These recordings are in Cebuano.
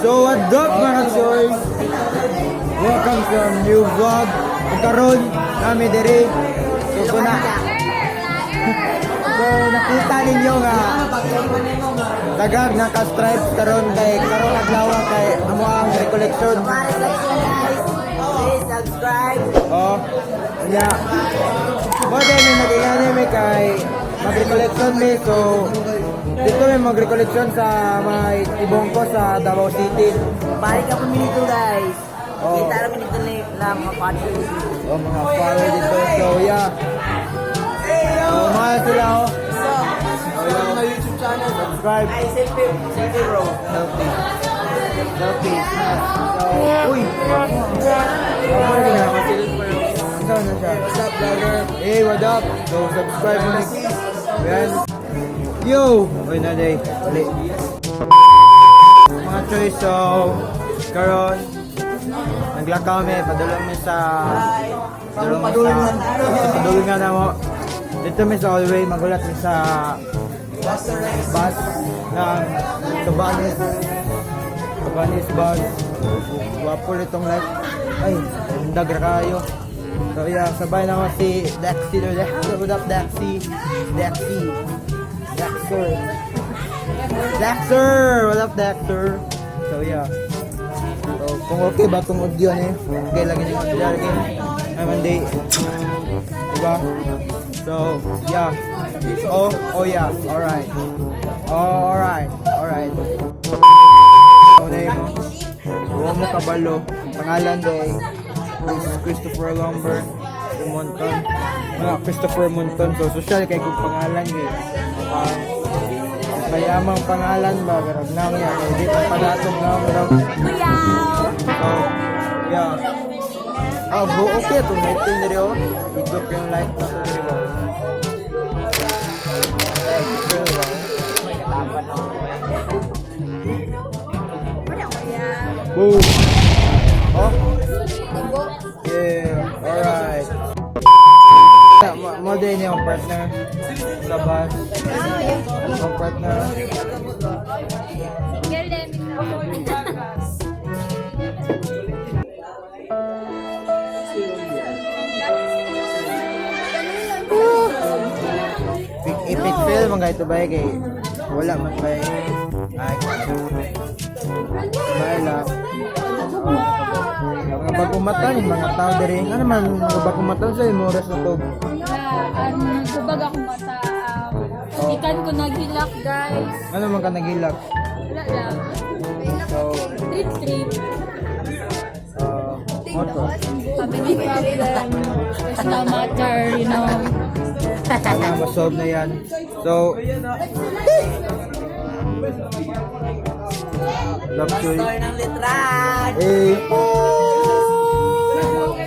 So what up, mga choy? Welcome to our new vlog. Ug karon nami diri. So kuna. So nakita ninyo nga daghang naka-stripes karon kay karong adlaw kay amo ang recollection. Guys, please subscribe. Oh, nya. Mo din may nagingani mi kay mag-recollection mi, so dito may mag-recollection sa may Ibongko sa Davao City. Balik ka pa dito, guys. Oh. Kita namin dito na mga followers. Oh, mga follower dito. So yeah. So, mga sila oh. So, subscribe my YouTube channel. Subscribe. Ay, selfie, selfie, bro. Selfie. Selfie. So, uy. Oh, saan na siya? What's up, vlogger? Hey, what up? So, subscribe mo. Yan. Yo! Uy, naday. Uli. Mga choice, so, karon naglakaw mi, padulong mi sa padulong mi sa padulong nga na mo. Dito mi sa hallway, magulat mi sa bus ng Cabanis. Cabanis bus. Wapo itong light. Ay, dagra kayo. So yeah, sabay naman si Dexy. Dexy, what up, Dexy? Dexy. Dexter. Dexter! What up, Dexter? So yeah. So, kung okay ba itong audio ni? Okay lang yun yung audio. Ay, Monday. Diba? So, yeah. Oh, yeah. Alright. Oh, alright. Alright. So, na mo. Huwag mo kabalo. Ang pangalan day is Christopher Lambert Monton. Mga Christopher Monton. So, social kay kung pangalan eh. Mayamang pangalan ba? Pero nang yan. Hindi pa padatong na. Pero, so, yeah. Ah, buo okay itong lighting diri oh. Ikot yung light na ito diri ba? Pero ba? Boom! Oh? Yeah, alright. Mo din yung partner sa bus. Ang partner. Single din. Epic fail mga ito ba kay wala man ba ay sabay lang. Oh. Mga bagong mata ni mga tao diri ano man mga bagong mata sa imo oras na to. Yeah, nagtubag ako mata. Ikan ko naghilak, guys. Ano man ka naghilak? Wala lang. So Trip, trip. Moto. Sabi ni problem. Personal matter. Sana masolve na yan. So love choice. Story ng Letran. Hey.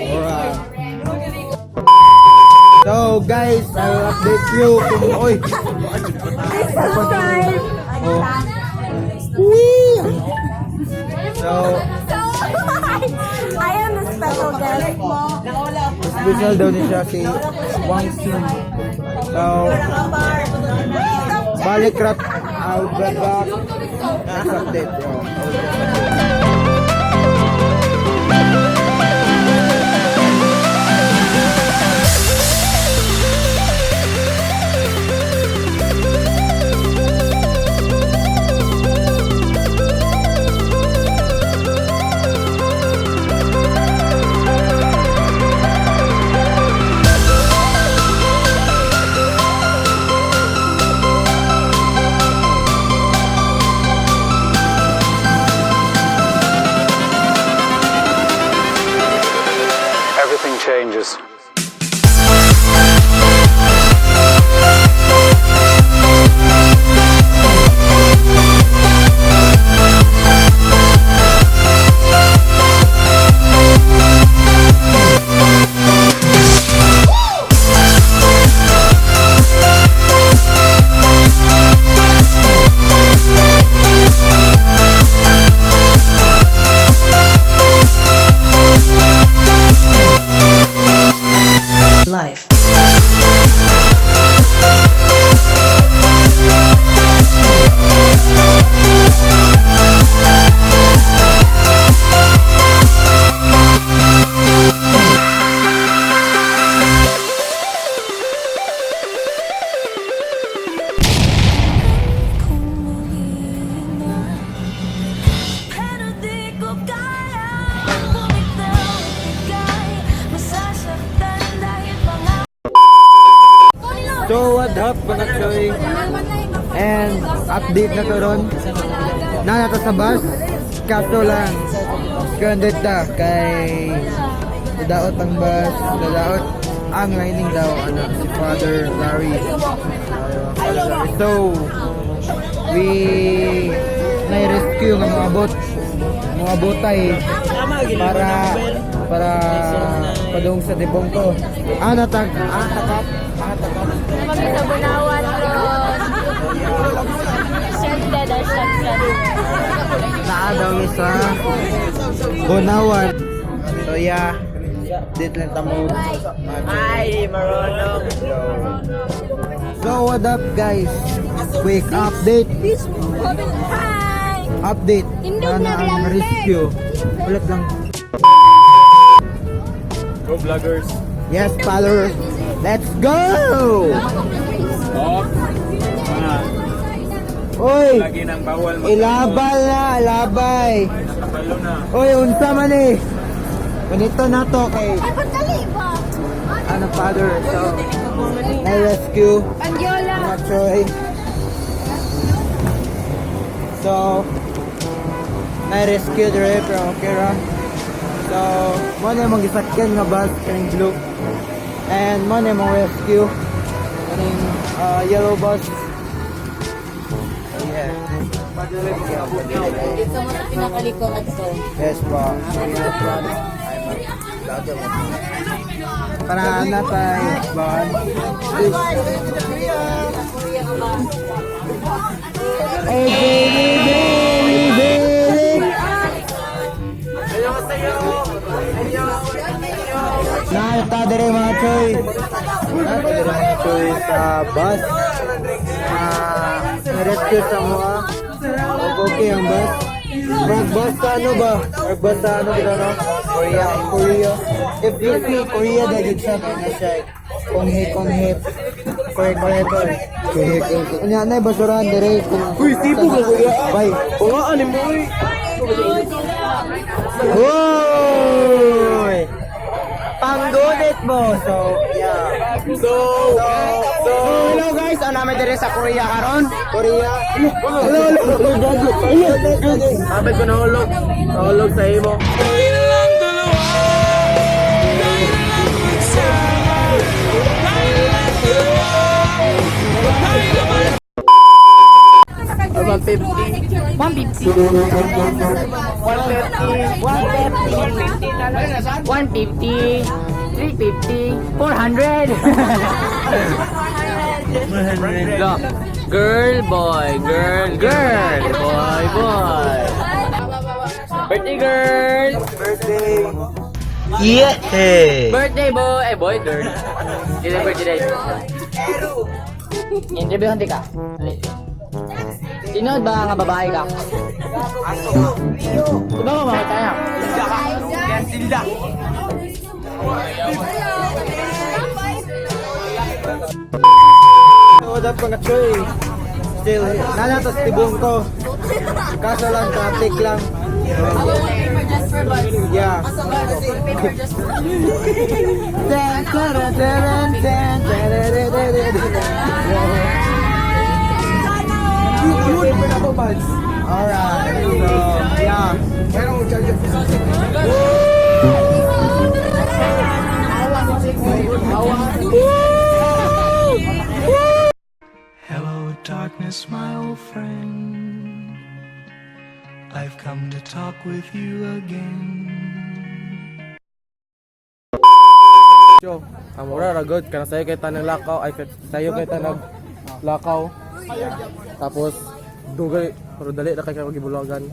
Alright. So guys, I will update you kung oy. Please subscribe. Oh. Wee! So, I am the special guest. Special daw ni siya si Wang Sun. So, balik rat, I'll be back. Next update. Yo. Everything changes. up, mga choy? And update na to ron. Naa na ta sa bus. Kaso lang, stranded ta kay nadaot ang bus, nadaot ang lining daw ano, si Father Larry. Father Larry. So, we na-rescue ng mga botay para para padung sa Tibungko. Ah, natag, ah, takap, ah, takap. Kami sa Bunawan ron. Stranded, hashtag stranded. Naa daw mi sa Bunawan. So yeah, dito lang tamo. Ay, marunong. So what up, guys? Quick update. Hi! Update. Hindog Na na ang vlogger. rescue. Ulit lang. Go vloggers. Yes, follower. Let's go! Oh. Ah, Oy! lagi nang bawal mag- Ilabal na, ilabay. Nakabalo na. Oy, unsa man eh. Ganito na to kay Ay, pagdali ba? ano, father. So, na-rescue. Pandiola. Mga choy. So, na-rescue dire pero okay ra. So, mo na mong gisakyan nga bus kaning blue. And mo na mong rescue kaning yellow bus. So, yeah. Dito mo sa pinakalikod to. Yes po. Para na tayo. Bon. Hey, baby, baby, baby. Naata dire, mga choy. Naata dire, mga choy, sa bus. Ah, na-rescue sa mga. Okay ang bus. Rag bus sa ano ba? Rag bus sa ano kita no? Korea, Korea. If you see Korea, dahil siya na siya. Konghe, konghe. Korea, Korea, Korea. Korea, Korea. Unya na basurahan dire. Uy, sibo ka kuya. Bye. Bungaan mo eh. Hoy! Panggunit mo. So, yeah. So, Hello guys, ano namin dire sa Korea karon? Korea. Hello, hello, hello. Abet ko nahulog. Nahulog sa imo. 150. 150. 350. 400. Go. Girl, boy, girl, girl, boy, boy. Birthday girl. Birthday. Yeah. Hey. Birthday boy. Eh, boy, girl. Hindi na birthday. Interview hindi ka. Sino ba nga babae ka? Diba mo mga tayo? What up, mga choy? Still, nana to sa Tibungko. Kaso lang, traffic lang. Yeah. Tan, taran, taran, tan, tararararara. Alright, so, yeah. Hello, darkness, my old friend. I've come to talk with you again. Yo, amura ra good kana sayo kay tanang lakaw ay sayo kay tanang lakaw. Tapos dugay pero dali ra kay kay gibulagan.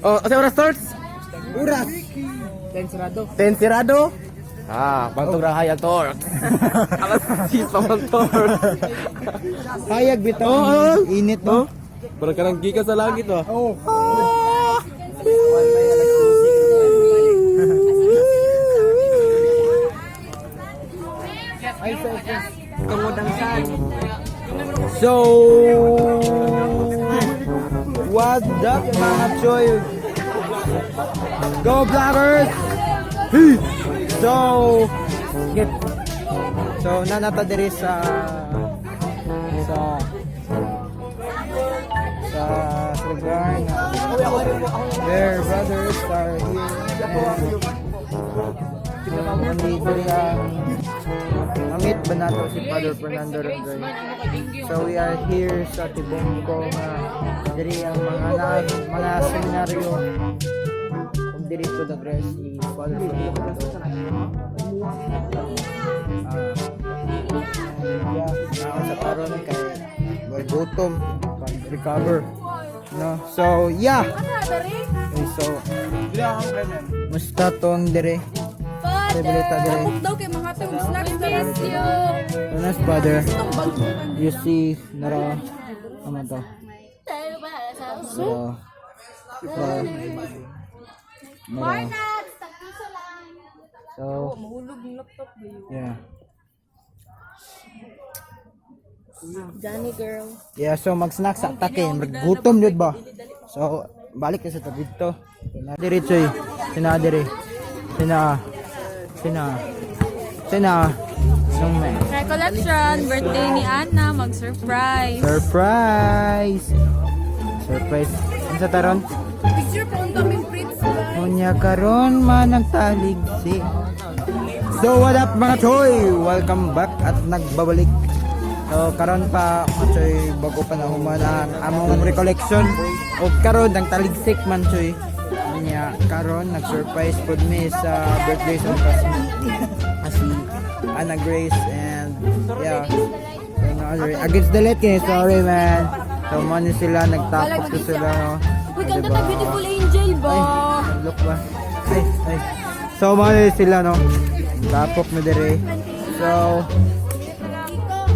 Oh, asa oras starts? Uras! 10 sirado. Ah, bantog ra hayag tor. Alas 6 pa man tor. Hayag bitaw. Init no? Parang kanang gikan sa langit ba? Oh. So, what up, mga choy? Go Vloggers! Hey! So, get. So, nanata diri sa sa lugar na their brothers are here. And diri ang mamit ba nato si Father Fernando Rondoy. So we are here sa Tibungko nga diri ang mga na, mga seminaryo ug diri ko nag-rest si Father Fernando. Ah, yeah, naon sa karon kay gutom recover. No. So yeah. Okay, so musta tong dire? Father. Daw kay mga tong snacks. Miss you. Tunas, Father. You see nara ano to? So, nara. Nuts, tagpiso lang. So, yeah. Johnny girl. Yeah, so mag-snack sa atake, maggutom jud ba? So, balik na sa tabi dito. Sina diri choy. Sina diri. Sina. Sina. Sina. Suma. Recollection, birthday ni Anna, mag-surprise. Surprise! Surprise. Unsa taron? Picture po ang daming prints. Unya karon man ang taligsi. So what up, mga choy? Welcome back at nagbabalik. So karon pa, mga choy, bago pa na human ang among recollection. O karon ang taligsik man, choy. Unya karon nag-surprise pod mi sa birthday sa kasi si Anna Grace and yeah. So, against the light kay, sorry man. So man sila nagtapok to sila, no. Uy, ganda Diba? ta, beautiful angel ba? Ay, look ba? Ay, ay. So, mga sila, no? Tapok na dire. So,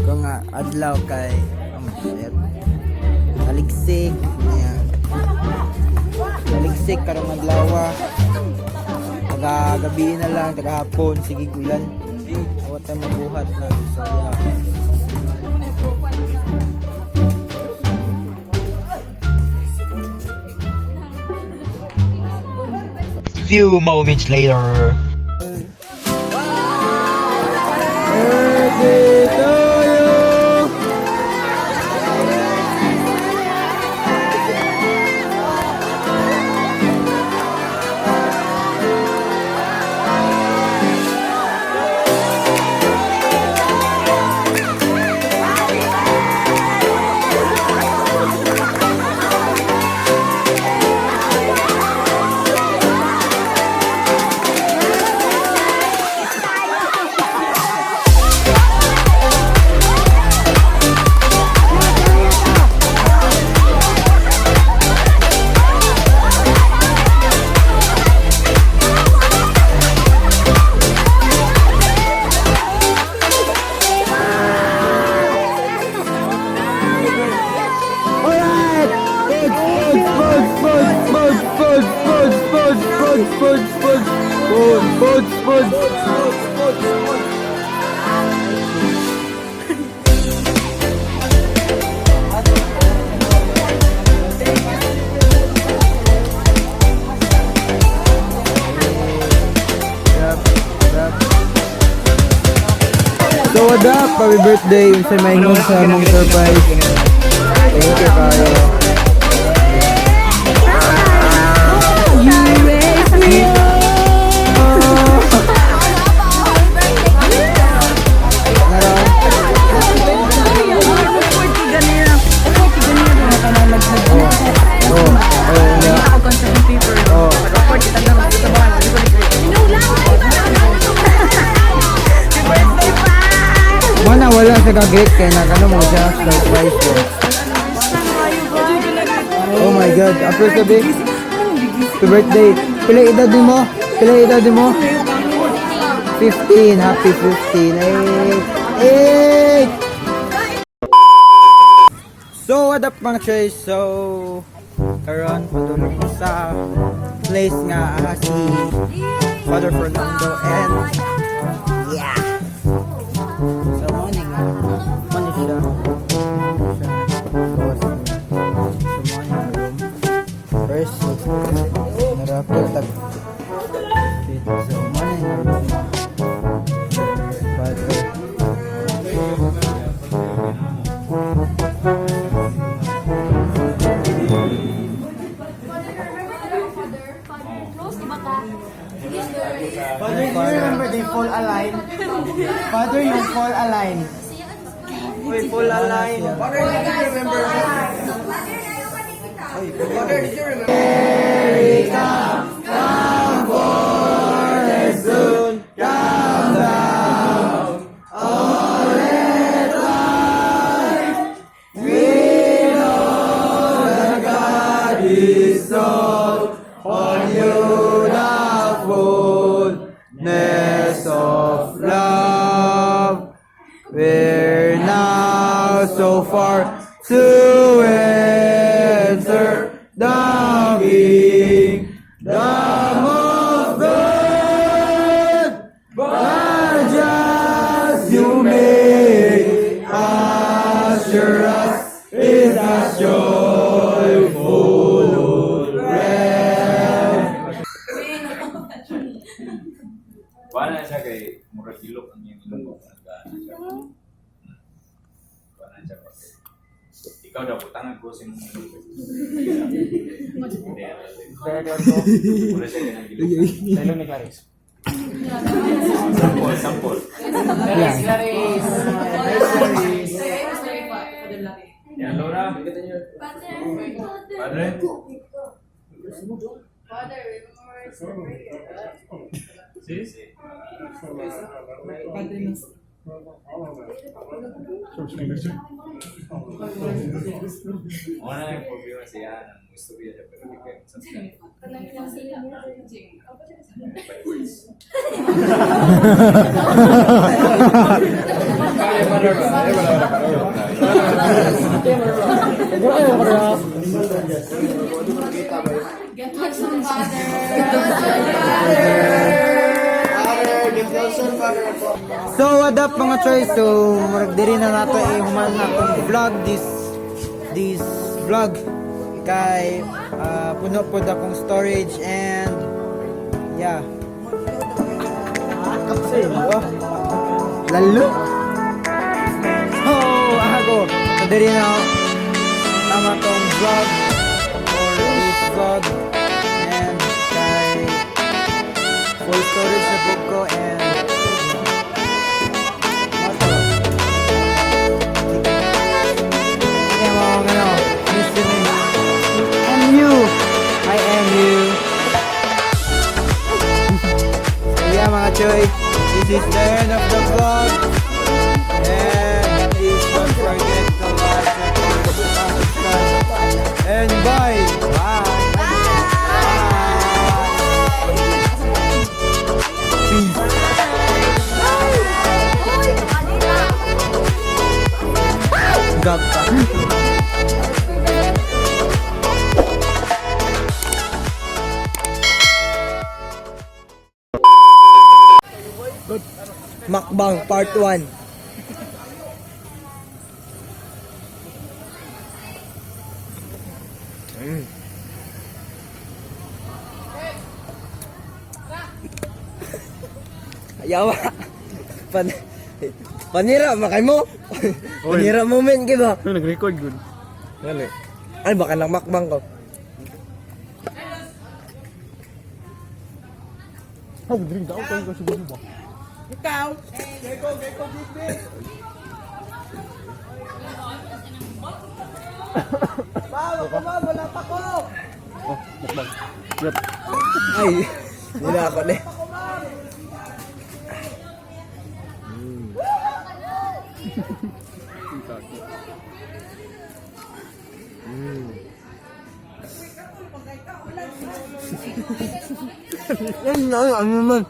kung nga, adlaw kay, oh shit. Taligsik. Ayan. Taligsik, karong adlaw. Ah. Taga gabi na lang, taga hapon, sige gulan. Awat tayo mabuhat na. So, yeah. Few moments later. Birthday to you! Alright! Fudge, fudge, fudge, fudge, fudge, fudge, fudge, fudge, fudge, fudge, fudge, fudge, fudge. Yup. So what up? Happy birthday sa maingon sa among surprise. Thank you kayo. Oh, oh. Mana wala sa gagate kay nagano mo siya surprise ko. Oh my God, apres sabi. Happy birthday. Pila edad mo? Pila edad mo? 15, happy 15. Eh. Eh. So what up, mga choy? So karon padulong ko sa place nga ah, si Father Fernando and yeah. So morning nga. Morning siya. Siya. So, so morning room. First, narap. Father, yung fall align. Uy, full align. Father, did you remember? Father, did you remember? Here comes, come for soon, come down. All let light. We know that God is so on you the fullness of love. We're now so far to enter the kingdom of God. But just you may usher us in a joyful realm. Wala siya kay murag ilok ang iyang ilong ko nagdaan siya. Wala siya pa. Ikaw daw butangan ko sa imong ilong. Hindi. Wala siya kanang ilok. Ilong ni Clarice. Sample, sample. Clarice, Clarice. Yan, Laura. Padre. Si, si. Wala yung problema siya. Ang gusto ko siya pero di kayo masasaktan. By words. So what up, mga choy? So murag diri na nato eh human na akong vlog this this vlog kay puno pod akong storage and yeah. Oh, lalo. Oh, ako. So diri na ako. Tama tong vlog or this vlog and kay full storage na po ko and kaya mga ano, miss you me. And you! I am you. So yeah, mga choy, this is the end of the vlog. And please don't forget to like, subscribe, and bye! Bye! Bye! Peace! Gag ka. Makbang Part 1. Yawa. Panira makay mo. Panira moment kay ba? Nag-record good. Gani. Ay, baka nang makbang ko. Oh, drink daw kayo kasi gusto ba? Ay, wala ako na. Ano, ano man?